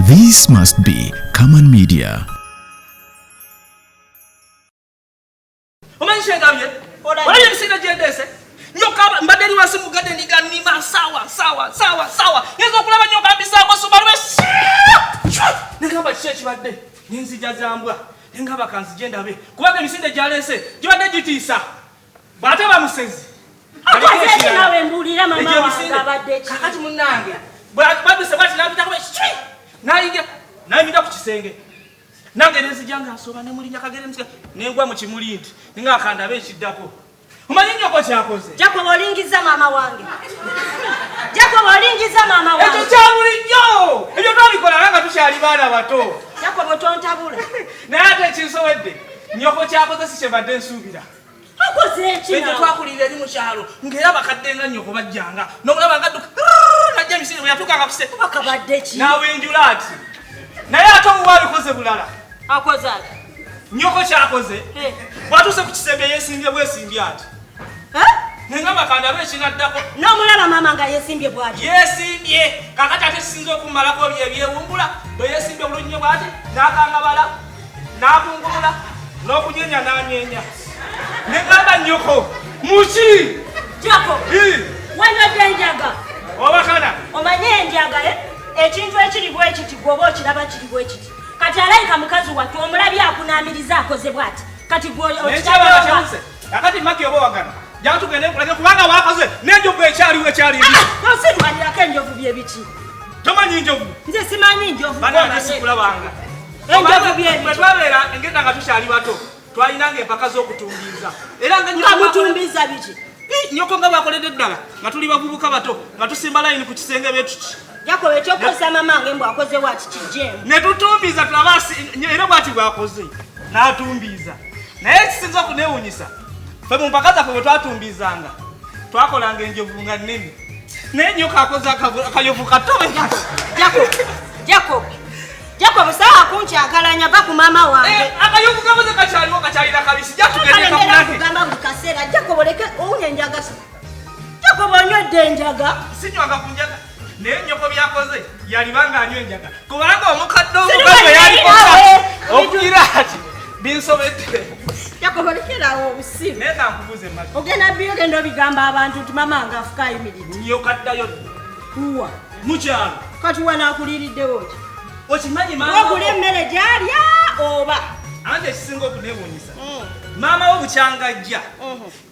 This must be Common Media. Omanyi kyengabye? Olabye emisinde gyendeese? Nyoka mbadde eri wansi mu gadeni nga nnima sawa sawa sawa sawa. Ngenza okulaba nyoka mbisaako subalu ne ngamba kiki ekibadde? Ne nzija za mbwa. Ne ngamba kanzije ndabe. Kubanga emisinde gyaleese gibadde gitiisa. Bw'ate bamusezi. Akoze ki naawe mbuulira mama wange abadde ki? Kakati munnange bwaduse bwati n'ampitako bwe n'ayingira n'ayingira ku kisenge. Nange nenzija nga nsooba ne mulinnya kagere nzija ne ngwa mu kimuli nti ninga akandabe ekiddako. Omanyi nnyoko kyakoze? Jacob olingiza maama wange. Jacob olingiza maama wange. Ekyo kya bulijjo. Ebyo twabikola nga tukyali baana bato. Jacob tontabula. Naye ate ekinsowedde nnyoko kyakoze si kye mbadde nsuubira. Akoze eki Ekyo naawe? twakulira eri mu kyalo ng'era abakadde nga nnyoko bajjanga n'omulaba nga adduka najja emisinde bwe yatuukanga ku se Akabadde ki? n'awenjula ati naye ate omuwa abikoze bulala. Akoze ati. Nnyoko kyakoze Eh. bw'atuuse ku kisenge yeesimbye bwesimbye ati. Eh? Nengamba kandabe ekinaddako. N'omulaba maama nga yeesimbye bw'ati. Yeesimbye kakati ate kisinza okummalako bye byewumbula bwe yeesimbye bulungi nnyo bw'ati n'akangabala n'akungulula n'okunyeenya n'anyeenya. Ne ngamba nnyoko muki? Jacob wanywedde enjaga. Obakana. Omanye enjaga eh? Ekintu ekiri bwe kiti gwe oba okiraba kiri bwe kiti. Kati alayika mukazi wattu omulabye akunaamiriza akoze bw'ati. Kati gwe N'ekyabala kyawuse. Kakati Maki oba wagana. Jangu tugende nkulage kubanga waakoze n'enjovu ekyaliwo ekyali mbi. Osirwanirako enjovu bye biki? Tomanyi njovu? Nze simanyi njovu. Bannange sikulabanga. Enjovu bye biki? Bwe twabeera engenda nga tukyali bato twalinanga empaka z'okutumbiiza. Era nga Nga mutumbiiza biki? Nnyoko nga bw'akoledde ddala nga tuli bavubuka bato nga tusimba layini ku kisenge bwe tuti. Jacob ekyokukozesa maama wange mbu akoze bw'ati kijjeemu. Ne tutumbiiza tulaba era bw'ati bw'akoze n'atumbiiza. Naye ekisinza okuneewuunyisa ffe mu mpaka zaffe bwe twatumbiizanga twakolanga enjovu nga nnene. Naye nnyoko akoze akayovu kato bwe kati. Jacob, Jacob, Jacob saawa kunkyankalanya va ku maama wange. Akayovu kakoze kakyaliwo kakyalina kabisi. Jatugende Kale mbeera kakulage. nkugamba buli kaseera Jacob oleke owunya enjaga. Jacob onywedde enjaga. Sinywanga ku njaga. Naye nnyoko by'akoze yaliba ng'anywa enjaga. Kubanga omukadde omukazi bwe yalikoze okugira ati binsobedde. Jacob olekerawo obusiru. Naye kankubuuze Maki. Ogenda byogenda obigamba abantu nti maama wange afuka ayimiridde. Nnyoko addayo Uwa. mu kyalo. Kati wano akuliiriddewo ki? Okimanyi maama wo? Ogula emmere gy'alya oba? Anti ekisinga okuneewuunyisa. Maama wo bukyanga ajja.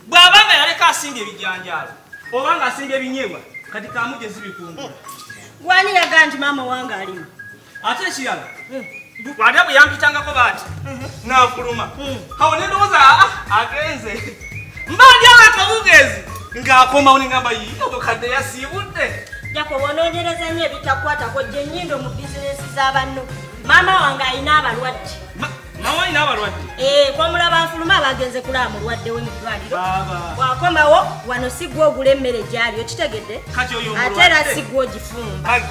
Bw'aba nga yaleka asimbye ebijanjaalo oba ng'asimbye ebinyeebwa kati kaamuje zibikungula. Gwani yagaa nti maama wange alima? Ate ekirala ate bwe yampitangako bw'ati n'afuluma. Awo ne ndowooza agenze. Mba ndi awo akabugeezi ng'akomawo ne ngamba yii omukadde yasiibudde. Jacob onoonyereza nnyo ebitakwatako gye nnyindo mu bizinensi za banno. Maama wange alina abalwadde. Maama alina abalwadde? Kw'omulaba afuluma aba agenze kulaba mulwadde we mu ddwaliro. Baaba. Bw'akomawo wano si ggwe ogula emmere gy'ali okitegedde? Kati oyo Ate era omulwadde? si ggwe ogifumba. Kati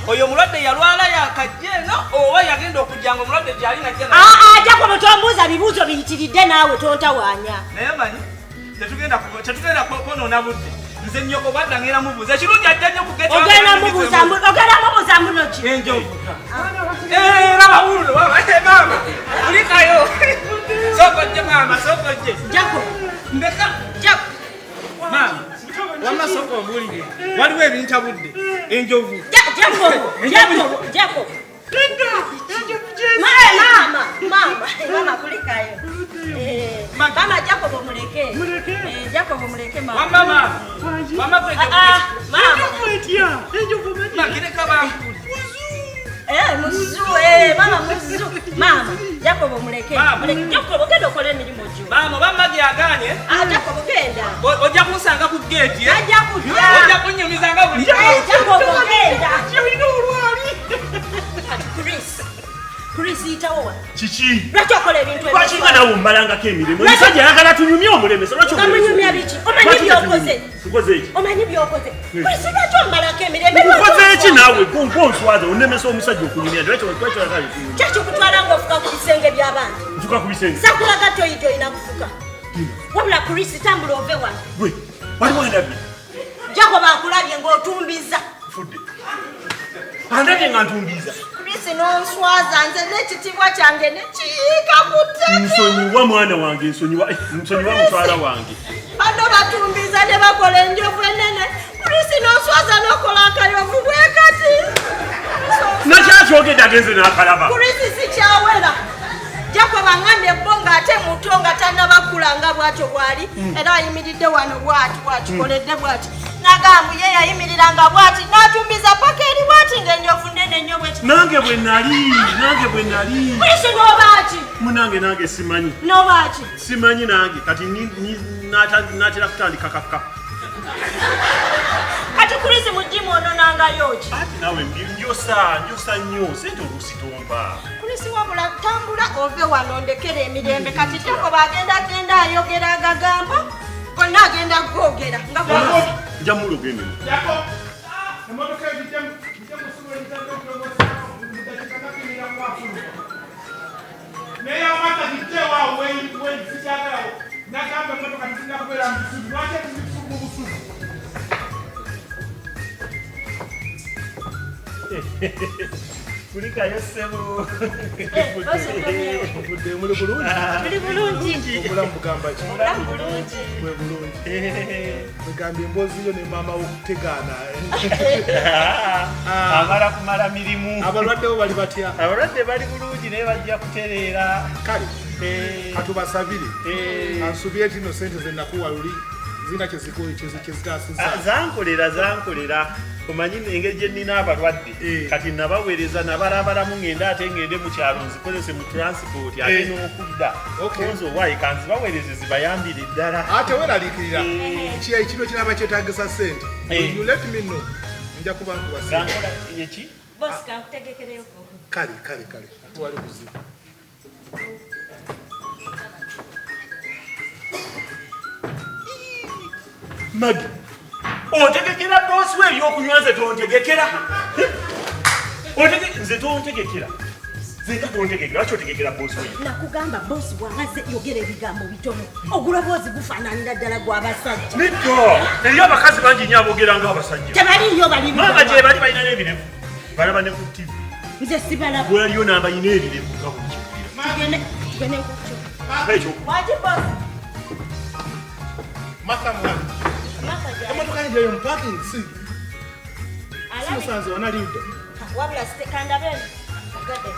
oyo omulwadde yalwala yakajja eno oba yagenda okujja nga omulwadde gy'ali najja naye? Jacob tombuuza bibuuzo biyitiridde naawe tontawaanya. Naye manyi tetugenda kwonoona budde. Nze nnyoko bwadda ngenda mubuuza. Ekirungi ajja nnyo kugenda. Ogenda mubuuza ogenda mubuuza mbuno ki? Enjovu. Laba wuuno, waba, maama. Kulikayo. Sooka ojje maama, sooka ojje. Jacob. Ndeka. Jacob. Maama, wamma sooka ombuulire. Waliwo ebintabudde. Enjovu. Jacob, Jacob, Jacob. Maama, maama, maama kulikayo. Maama Jacob omuleke. Jacob omuleke maama. Wamma maama. Wamma gwe enjovu. Maama. Magireka bankuli. Muzu, maama muzu. Maama, Jacob omuleke. Maama. Muleke. Jacob ogenda okola emirimu gyo. Maama, oba Maggie agaanye? Jacob ogenda. Ojja kunsanga ku gate, eh? Ajja kujja. Ojja kunnyumizanga bulijjo. Jacob ogenda. Olina olwali. Chris. Chris yitawo wano. Kiki? Lwaki okola ebintu ebyo? Lwaki nga naawe ommalangako emirimu? Omusajja ayagala tunyumye omulemesa. Lwaki Nga omulemesa? munyumya biki? Omanyi Lwaki by'okoze? Tukoze ki? Omanyi by'okoze? Chris lwaki ommalako emirembe? Nkukoze ki naawe? Gwonswaza, onnemesa omusajja okunyumya. Lwaki oyagala okunyumya? Ki ekikutwala ng'ofuka ku bisenge by'abantu? Nfuka ku bisenge? Sakulaga toyita olina kufuka. Wabula Chris tambula ove wano. Gwe, waliwo andabye? Jacob akulabye ng'otumbiza. Nfudde. Andabye nga ntumbiza. Chris Kulisi n'onswaza nze n'ekitiibwa kyange ne kiyiika ku ttaka. Nsonyiwa mwana wange, nsonyiwa, nsonyiwa mukyala wange. Bano batumbiza ne bakola enjovu ennene. Kulisi n'onswaza n'okola akayovu bwe kati. Nakyakyogedde agenze n'akalaba. Kulisi sikyawera. Jacob angambye bo ng'ate muto nga tannabakula nga bw'atyo bw'ali era ayimiridde wano bw'ati bw'akikoledde bw'ati n'agamba ye yayimiriranga bw'ati n'atumbiza paka eri bw'ati ng'enjovu nnene nnyo bw'eti. Nange bwe nali, nange bwe nali. Kulisi n'obaaki? Munange nange simanyi. N'obaaki? Simanyi nange kati natera kutandika kakka. Kati Kulisi mu gym ononangayo ki? Ati naawe njosa, njosa nnyo, sente oluusi tompa. Kulisi wabula tambula ove wano ndekere emirembe. Kati Jacob agenda agenda ayogera agagamba gonna agenda googera nga bw'akola. Nja muloga emirimu. Jacob, emmotoka egijja mu ssulo egitadde okulongoosa mu ddakiika nga kkumi na naye amata gijjewo awo sikyagalawo. Nagamba emmotoka tezirina kubeera mu busubi. Lwaki mu busubi? Kulikayo ssebo. Obudde muli bulungi? Tuli bulungi. Obulamu bugamba ki? Obulamu bulungi. Bwe bulungi. Bwegambye emboozi yo ne maama wo kutegaana. Amala kumala mirimu. Abalwadde bo bali batya? Abalwadde bali bulungi naye bajja kutereera. Kale katubasabire. Ansubire tino sente ze nakuwa luli zirina kyezitaasizza. Zankolera, zankolera. Omanyi engeri gye nnina abalwadde kati nabaweereza nabalabalamu ngende ate ngende mu kyalo nzikozese mu transport ate n'okudda. Nze owaaye kanzibaweereze zibayambire ddala. Ate weeraliikirira ekiro kiraba kyetaagisa ssente. You let me know. Nja kuba nkuwa ssente. Gankola eki? Boss kankutegekereyo. Kale kale kale tewali buzibu. Maggie, otegekera boss we ebyokunywa nze tontegekera. Nze tontegekera. Nze nga tontegekera, lwaki otegekera boss we? Nakugamba boss bw'amaze yogera ebigambo bitono. Oguloboozi gufaananira ddala gw'abasajja. Nedda, eriyo abakazi bangi nnyo aboogera ng'abasajja. Tebaliiyo bali Maama gye bali balina n'ebirevu. Balaba ne ku TV. Nze sibalaba. Waliyo n'abalina ebirevu nga bw'okiwulira. Tugende, tugende nkukyo. Ekyo. Waki boss? Martha mwana. Emmotoka yange eyo mu parking si. Simusanze wanalidda. Wabula kandabe mugadde.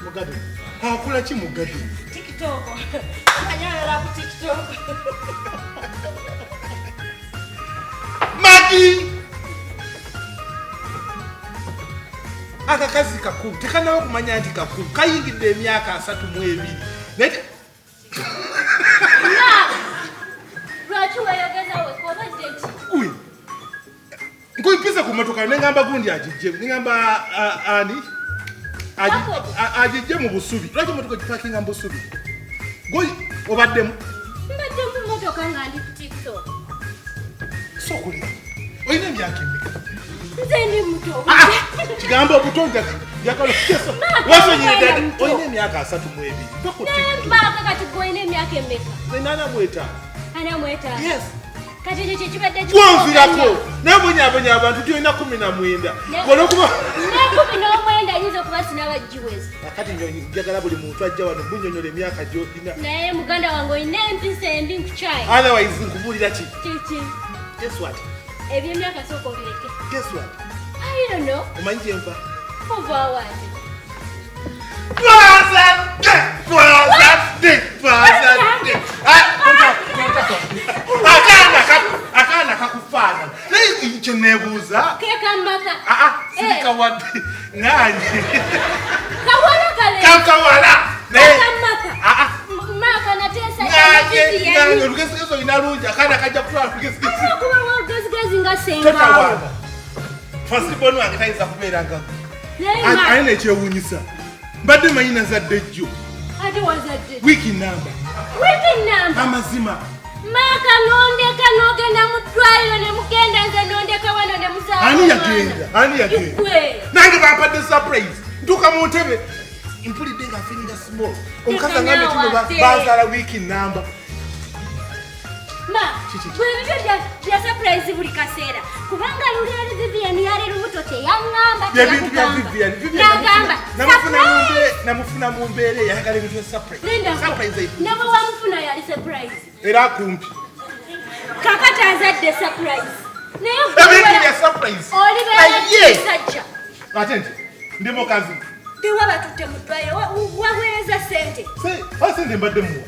Mugadde. Akola ki mugadde? TikTok. Anyolera ku TikTok. Maggie! Akakazi kakulu tekanaba kumanya nti kakulu kayingidde emyaka 32. Naye lwaki weeyogeza wekka obadde ki? Nkuyipisa ku mmotoka ne ngamba gundi agijje, ne ngamba ani agijje mu busubi. Lwaki emmotoka gipakinga mu busubi? Gwe obaddemu? Mbadde mu mmotoka nga ndi ku TikTok. Sookulira. Olina emyaka emeka? Nze ndi muto. Kigambo obuto njagala okuteesa. Wasonyiridde olina emyaka 32. Va ku TikTok. Mbaaka kati gwe olina emyaka emeka? Nze 45. 45? Yes. Kati ekyo kyekibadde Gwonvirako. Naye bonyabonya abantu tulina 19. Olwokuba ne 19 nyinza okuba sinabaggiweza. Kati njagala buli muntu ajja wano bunnyonnyola emyaka gy'olina. Naye muganda wange olina empisa embi nkukyaye. Otherwise nkubuulira ki? Kiki? Guess what? Ebyemyaka sooka obireke. Guess what? I don't know. Omanyi gye nva? Ova waate. Twazadde! Twazadde! Twazadde! Akaana kakufaanana. Naye kye neebuuza. Kekamaka. Sirikawadde. Nganye. Kawala kale. Kakawala. Kekamaka. Maka nateesa. Nganye, olugezigezi olina lungi. Akaana kajja kutwala olugezigezi. Okuba olugezigezi nga ssenga. Totawaana. Firstborn wange tayinza kubeera nga ggwe. Alina ekyewuunyisa. Mbadde manyi nazadde jjo. Ate wazadde? Wiiki nnamba. Wiiki nnamba? Amazima. Maaka n'ondeka n'ogenda mu ddwaliro ne mugenda nze n'ondeka wano ne muzaala. Ani yagenda? Ani yagenda? Nange bampadde surprise. Ntuuka mu ntebe. Mpulidde nga feeling small. Omukazi angambye kino bazaala wiiki nnamba. Ma, bwe bibyo bya surprise buli kaseera. Kubanga luli ali Vivian yali lubuto Kyeyaŋŋamba. Byebintu bya Vivian. Nagamba namufuna mu mbeera eyagala ebintu bya surprise. Surprise ne bwe wamufuna yali surprise. Era kumpi. Kakati azadde surprise. Naye ebintu bya surprise. Olibeera kisajja. Ate nti ndi mukazi. Tewa batutte mu ddwaliro, waweereza ssente. Sente mbadde muwa.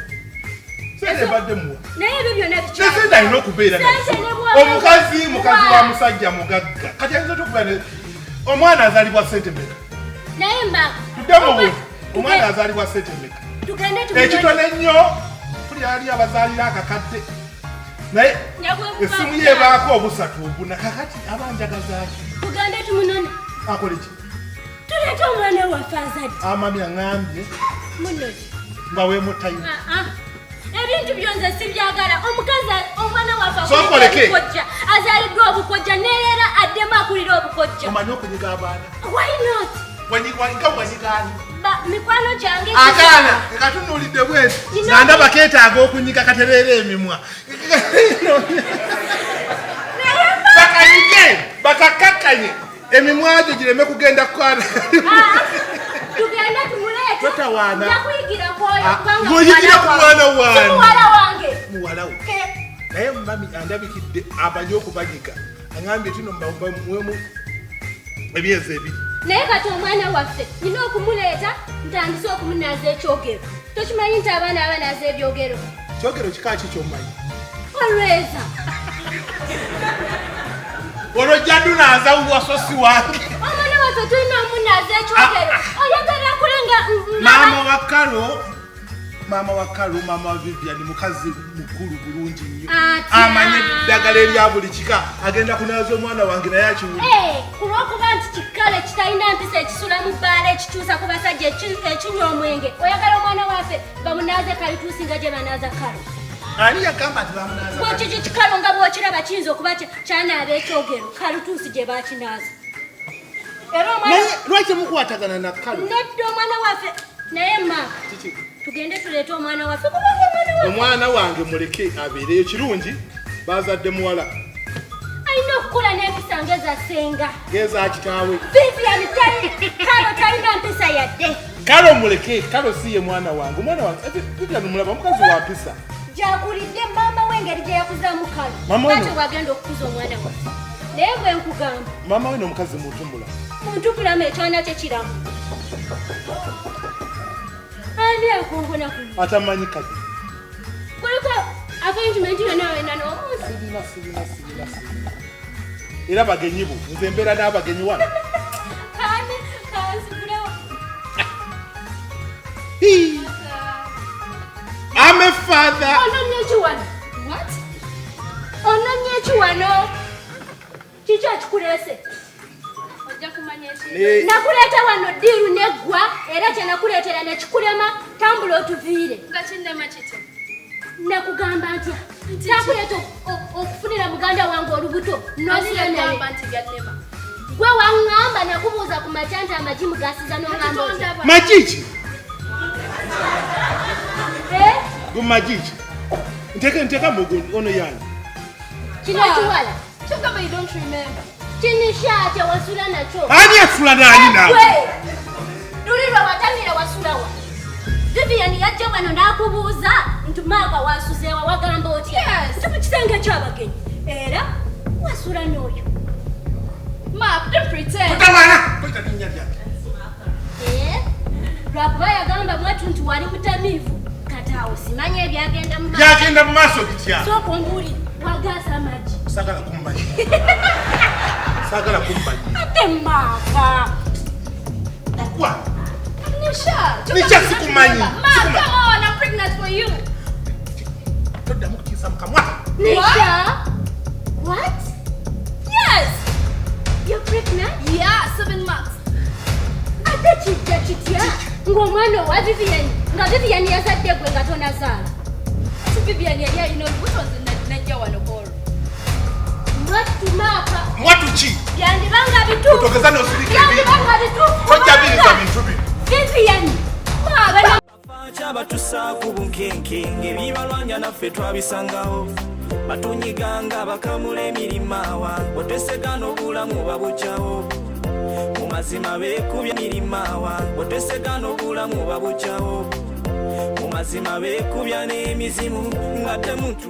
Sente mbadde muwa. Naye ebyo byonna bikyali. Sente alina okubeera Sente ne bw'oba- omukazi mukazi wa musajja mugagga. Kati ayinza otya okubeera omwana azaalibwa sente mmeka? Naye mba Tuddemu obuntu. Omwana azaalibwa sente mmeka? Tugende tumunone. Ekitono ennyo tuli ali abazaalira akakadde. Naye essimu ye ebaako obusatu obuna kakati aba njagazaaki. Tugende tumunone. Akole ki? Tuleete omwana waffe azadde. Amami aŋŋambye Munoki. nga weemutayo. Ah, ah. Ebintu byonze sibyagala. Omukazi omwana waffe Sookoleke. akulidde obukojja, azaaliddwa obukojja, neera addemu akulira obukojja. Omanyi okunyiga abaana? Why not? Nga wanyigaani? Mikwano gyange. Akaana katunuulidde bwenti nga ndaba keetaaga okunyiga katereera emimwa. Bakanyige bakakakkanye emimwa gyo gireme kugenda kukwana. Ah, tugende tumuleete. Totawaana. Nja kuyigira kwoyo Ah, kubanga ng'oyigira ku mwana Si wange. muwala wange. Muwala wo. Naye mami andabikidde amanyi okubanyiga. Aŋambye tino muwemu emyezi 2. Naye kati omwana waffe nina okumuleeta ntandise okumunaaza ekyogero. Tokimanyi nti abaana abanaaza ebyogero? Kyogero kika ki ky'omanyi? Olweza. Olwo jjadunaaza wasosi wange. Omwana waffe tulina omunaaza ekyogero. Oyagala akulenga Maama wa Karo, maama wa Karo, maama wa Vivian mukazi mukulu bulungi nnyo. Atya. Amanyi eddagala erya buli kika. Agenda kunaaza omwana wange naye akiwulira. Ku lw'okuba nti kikale kitalina mpisa ekisula mu bbaala ekikyusa ku basajja ekinywa omwenge, oyagala omwana waffe bamunaaze kalituusi nga gye banaaza Kalo? Ani yagamba nti bamunaaza? Bwekiki kikalo nga bw'okiraba kiyinza okuba kyanaaba ekyogero kalituusi gye bakinaaza. Era omwana Naye lwaki mukwatagana na Kalo? Nedda, omwana waffe. Naye ma Kiki? Tugende tuleete omwana waffe kubanga omwana waffe Omwana wange muleke abeereyo kirungi bazadde muwala. Alina okukula n'empisa ngeza ssenga. Ngeza kitaawe. Vivian Kalo talina mpisa yadde. Kalo muleke, Kalo si ye mwana wange. Omwana wange Vivian mulaba mukazi wa mpisa. Gyakulidde maama we engeri gye yakuzaamu Kalo. Mama we Bwatyo bwagenda okukuza omwana waffe. Naye bwe nkugamba. Maama we n'omukazi muntu mulamu. Muntu bulamu ekyana kye kiramu. Ani akongona kuno? Atamanyi kadi. Kuliko appointment yonna wena n'omunsi. Sirina, sirina, sirina, sirina. Era bagenyi bo, nze mbeera n'abagenyi wano. Kani kanzigulewo. Hii. I'm a father. Ononye ki wano? What? Ononye ki wano? Kiki ekikuleese? Ojja kumanya ekintu. Nakuleeta wano deal neggwa era kye nakuleetera ne kikulema tambula otuviire. Nga kinnema kitya? Nakugamba ntya? Nakuleeta okufunira muganda wange olubuto Ani n'osula naye. yagamba nti byannema? Gwe waŋŋamba nakubuuza ku makya nti amagi mugasiza n'oŋŋamba otya? Tondaba. Magiki? Eh? Gu magiki? Nteka nteka mu ono yange. Kino kiwala. Kyogamba you don't remember. Kinisha wasula nakyo. Ani asula n'ani naawe? Gwe! Luli lwe watamira wasulawa. Vivian yajja wano n'akubuuza nti maaka wasuzeewa wagamba otya? Yes. Nti mu kisenge ky'abagenyi. Era wasula n'oyo. Mark, don't pretend. Totawaana. Toyita linnya lyange. Eh? Lwakuba yagamba mwatu nti wali mutamiivu. Kati awo simanyi ebyagenda mu maaso. Byagenda mu maaso bitya? Sooka ombuulire wagaasa amagi. Saagala kummanyi. Saagala kummanyi. Ate maaka. Tukwa. Nisha, Nisha, sikumanyi. Mark, Sikumanyi. come on, I'm pregnant for you. Toddamu kutiisa mu kamwa. Nisha. What? Yes. You're pregnant? Yeah, 7 months. Ate kijja kitya ng'omwana owa Vivian nga Vivian yazadde gwe nga tonazaala? Si Vivian yali alina olubuto nze najja wano kwolwo. Mwattu maaka. Mwattu ki? Byandibanga bituufu. Togeza n'osirika ebintu. Byandibanga bituufu. Tojjabiriza bintu bino. Vivian. Maaka. Kyabatusa ku bunkenke ng'ebibalwanya naffe twabisangawo batunyiganga bakamula emirimu awa otesega n'obulamu babugyawo. Mazima beekubya mirimawa otesega n'obulamu babukyawo. Mu mazima beekubya n'emizimu nga temutu.